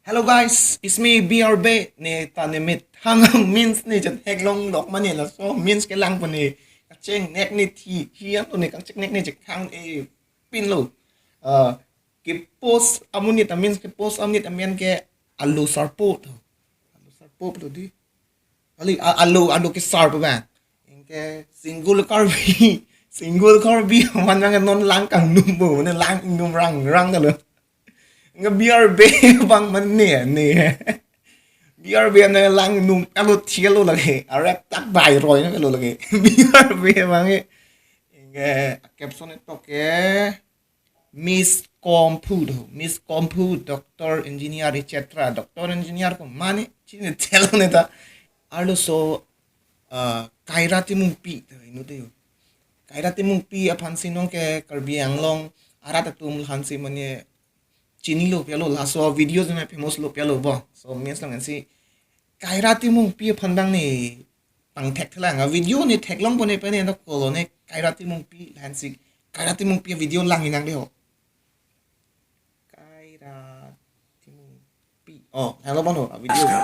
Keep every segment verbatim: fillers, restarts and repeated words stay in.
Hello guys, it's me B R B. Ne ta ne methang memes ne jan heklong dok mane laso memes kelang pu ne kachingnek ne thi hi an ne kachingnek ne chekhang e pinlo. Uh, ke post amonit amen ke post amonit amen ke Alo Sarpo to. Alo Sarpo to di. Kali a- alo alo ke Sarpo bang. Anke single Karbi single Karbi man bang non lang kangnum bo ne lang ingnum rang rang ta lo. Nga B R B bang mane ne. B R B ne lang num alo thielo lake. Arep tak bai roi ne lo lake. B R B bang e. Anke caption to ke Miss Komphu do. Miss Komphu, doctor, engineer, et cetera. Doctor, engineer ko mane chini thelo ne ta. Arloso uh, Kaira Timungpi ta inu te yo. Kaira Timungpi aphan si non ke Karbi Anglong arat atum aphan si mane chinilo pelo laso video jana famous lo pelo bo. So memes lang si Kaira Timungpi aphan bang ne pangthek thelang a video ne theklong pu ne pen ne kolo ne Kaira Timungpi lahan si Kaira Timungpi video lang inang de ho. Kaira Timungpi. Oh, hello bang ho a video.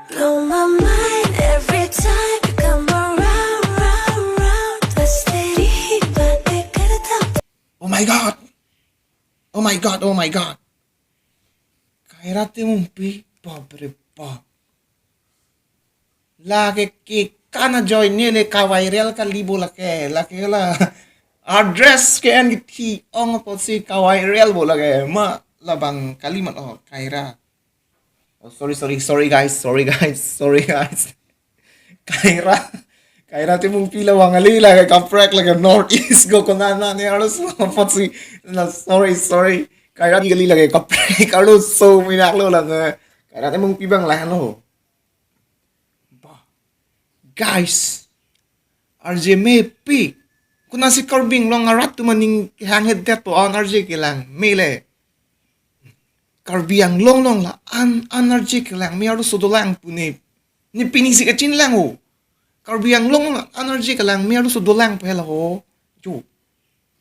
Blow my mind every time you come around, round, round. Bas teri baatein karta. Oh my god. Oh my god, oh my god. Kaira Timungpi, bap re bap. Lake ke kana join ne le ka viral kali bo lake, lake la address ke an kithi ong apotsi ka viral bo lake ma labang kali mat oh Kaira. Oh, sorry, sorry, sorry guys, sorry guys, sorry guys. Kaira, Kaira Timungpi labang kali lake kaprek lake North East ko kona na ne arloso apotsi na sorry, sorry. Kaira kali lake kaprek arloso minak lo lake. Kaira Timungpi bang lahan lo. Bah. Guys, R J mepik. Konatsi Karbi Anglong arat atum aning kehang hedet po an R J kelang mele. Karbi Anglong along la an an R J kelang me arloso dolang pu ne. Ne pini si kachinlang ho. Karbi Anglong along la an R J kelang me arloso dolang pu hela ho. Jo.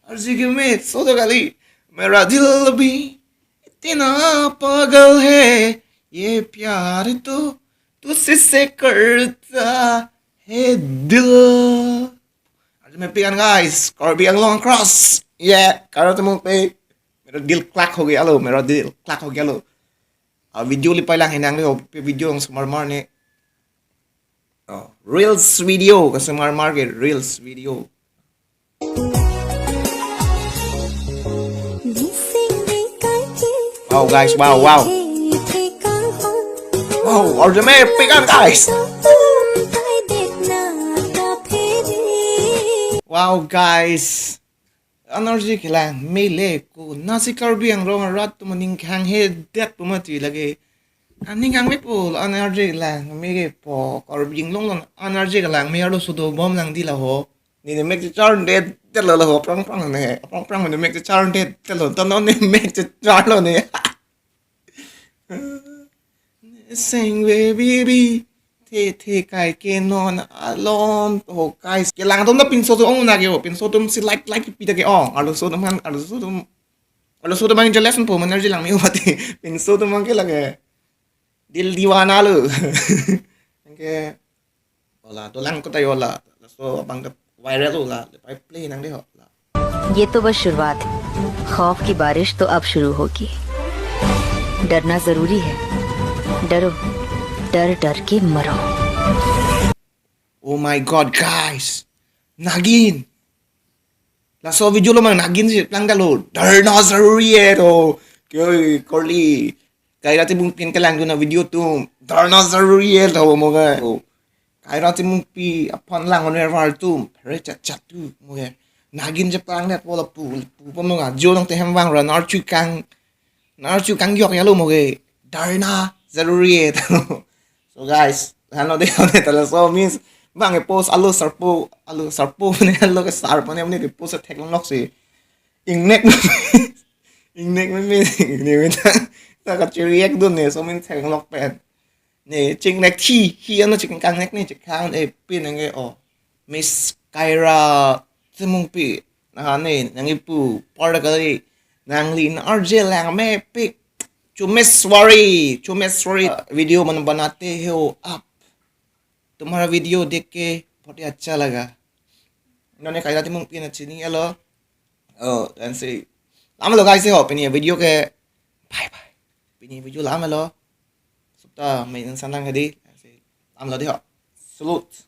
R J ke me so do kali. Mera dil bhi itina pagal hai. Ye pyar to tujhse karta hai dil. R J mepik an guys. Karbi Anglong cross. Yeah, Kaira Timungpi. Mera dil klak ho gaya lo, mera dil klak ho gaya lo. A video le pailang hinang le ho, pe video ang sumar mar ne. Oh, reels video, ka sumar mar ke reels video. Wow guys, wow, wow. Wow, R J mepik an guys. Wow guys. An R J kelang mele konatsi Karbi Anglong arat atum aning kehang hedet pu mati lake. Aning kehang me po an R J kelang me ke po Karbi Anglong along an R J kelang me arloso dobom lang di la ho. Ne ne mek chechar det det lo la ho prang prang ne. Prang prang ne mek chechar det det lo. Ta non ne mek chechar lo ne. Sing baby bi. The the kai ke non alon ho kai. Kelang atum ta pinso atum ong na ke ho. Pinso atum si like like pi ta ke ong. Arloso atum kan arloso atum. Arloso atum bang jealous po man R J lang me mati. Pinso atum bang ke lake. Dil diwana lo. Anke ola dolang ko tayo la. So abang ke viral lo la. Pai play nang de ho la. ये तो बस शुरुआत है। खौफ की बारिश तो अब शुरू होगी। डरना जरूरी है। डरो, डर डर के मरो। Oh my god guys. Nagin. Laso video lo mang nagin si plang ta lo. Dharna zaruri hai to. Koi korli. Kaira Timungpi an kelang dun a video atum. Dharna zaruri hai to mo ga. Kaira Timungpi aphan lang on var atum. Phere chat chat tu mo ga. Nagin je plang net po lapu. Pu pon lo ga. Jo nang te hem vang ra nar chu kang. Nar chu kang yok ya lo mo ga. Dharna zaruri hai to. So guys, hano de hano de ta laso memes bang ke post Alo Sarpo, Alo Sarpo ne alo ke Sarpo ne ne ke post theklong lok si. Ingnek me, ingnek me me ne me ta ta kachi react dun ne so memes theklong lok pen. Ne chingnek thi hi ano chingkang nek ne chekhang e pin nang ke o. Miss Kaira Timungpi. Nah ne nangli pu par kali nangli an R J lang mepik. Chumeswari, Chumeswari, video mana banate ho aap, tumhara video dekh ke bahut hi acha laga. Nonke kaila Timung pi na chini alo. Oh, lasi lam lo guys ho, pini video ke bye bye. Pini video lam lo. Sukta main sanlang hadi. Lasi lam lo dei ho. Salute.